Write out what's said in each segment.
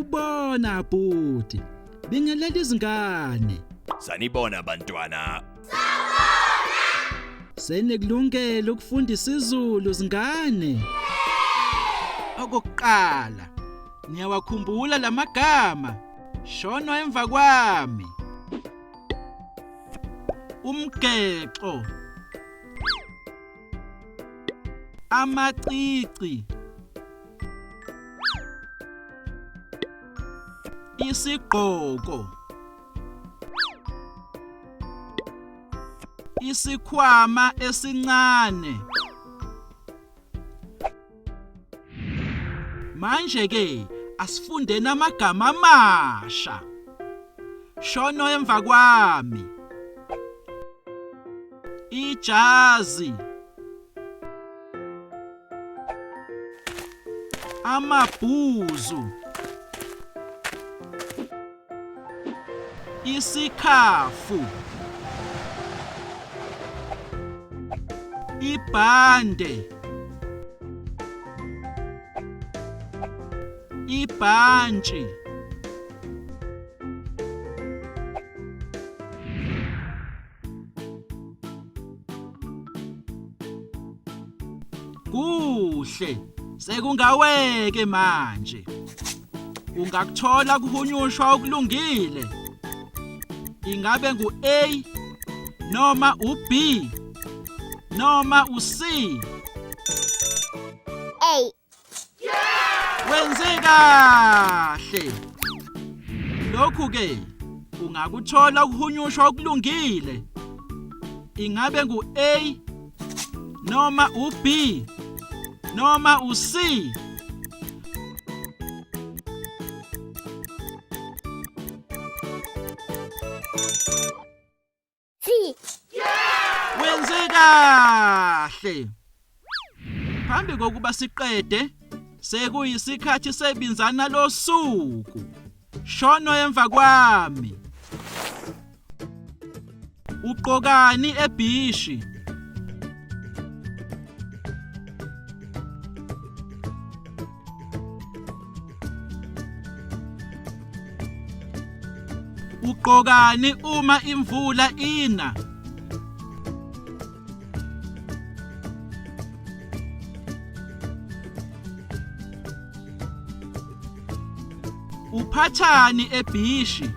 Sawubona bhuti. Bingelela izingane. Sanibona bantwana. Senikulungele ukufunda isiZulu zingane. Okokuqala, niyawakhumbula lamagama. Shono emva kwami. Umgexo. Amacici. Isigqoko. Isikhwama esincane. Manje ke asifundeni amagama amasha. Shono emva kwami. Ijazi. Amabhuzu. Isikhafu. Ibhande. Ibhantshi. Kuhle, sekungaweke manje. Ungakuthola kuhunyushwa okulungile. Ingabe ngu-A noma u-B noma u-C? A. Wenze kahle. Lokhu ke ungakuthola ukuhunyushwa okulungile. Ingabe ngu-A noma u-B noma u-C? C. Wenze kahle. Phambi kokuba siqede, sekuyisikhathi sebinzana losuku. Shono emva kwami. Uqokani ebhishi? Ugqokani uma imvula ina? Uphathani ebhishi?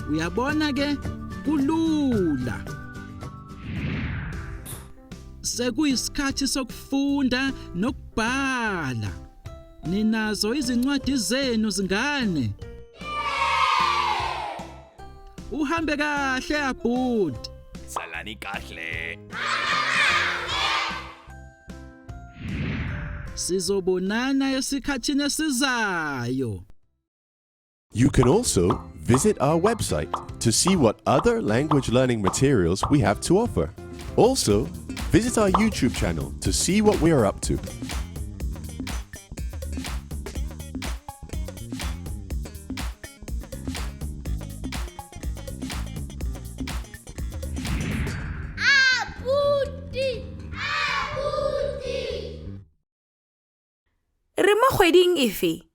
Uyabona ke kulula. Sekuyisikhathi sokufunda nokubhala. Ninazo izincwadi zenu zingane. Uhambe kahle abhuti. Salani kahle. Sizobonana esikhathini esizayo. You can also visit our website to see what other language learning materials we have to offer. Also, visit our YouTube channel to see what we are up to. Abuti. Abuti. Re mo kgweding efe?